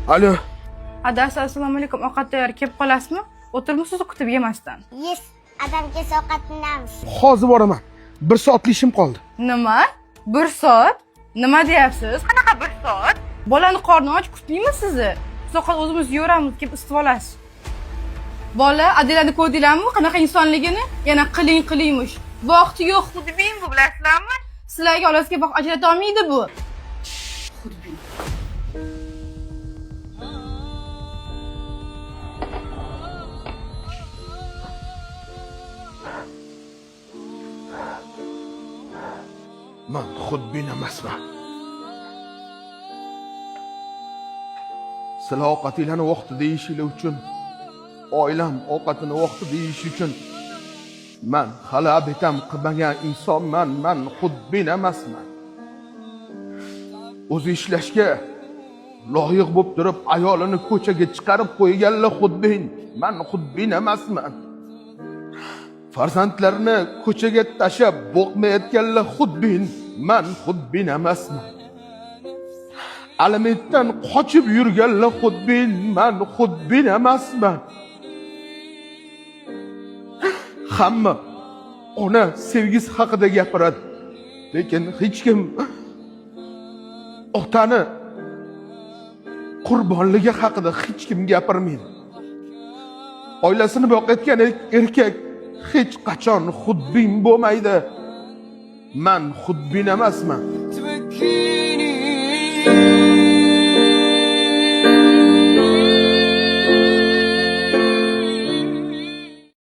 Alo. Adasi, assalomu alaykum. Ovqat tayyor, kelib qolasizmi? O'tirmisiz kutib yemasdan? Yes, adam kelsa ovqatlanamiz. Hozir boraman. 1 soatlik ishim qoldi. Nima? 1 soat? Nima deyapsiz? Qanaqa 1 soat? Bolani qorni och, kutmaymi sizni? Biz ovqat o'zimiz yeyaveramiz, kelib isitib olasiz. Bola, Adilani ko'rdinglarmi? Qanaqa insonligini? Yana qiling qilingmish. Vaqti yo'q, xudbin bu, bilasizlarmi? Sizlarga olasiga vaqt ajrata olmaydi bu. Xudbin. Man xudbin emasman. Sizlar ovqatinglarni vaqtida yeyishinglar uchun, oilam ovqatini vaqtida yeyish uchun man hali abetam qilmagan insonman, man xudbin emasman. O'zi ishlashga loyiq bo'lib turib ayolini ko'chaga chiqarib qo'yganlar xudbin, man xudbin emasman. Farzandlarini ko'chaga tashlab boqmayotganlar xudbin, man xudbin emasman. Alimentdan qochib yurganlar xudbin, man xudbin emasman. Hamma ona sevgisi haqida gapiradi, lekin hech kim otani qurbonligi haqida hech kim gapirmaydi. Oilasini boqayotgan erkak hech qachon xudbin bo'lmaydi. Man xudbin emasman. تبكيني.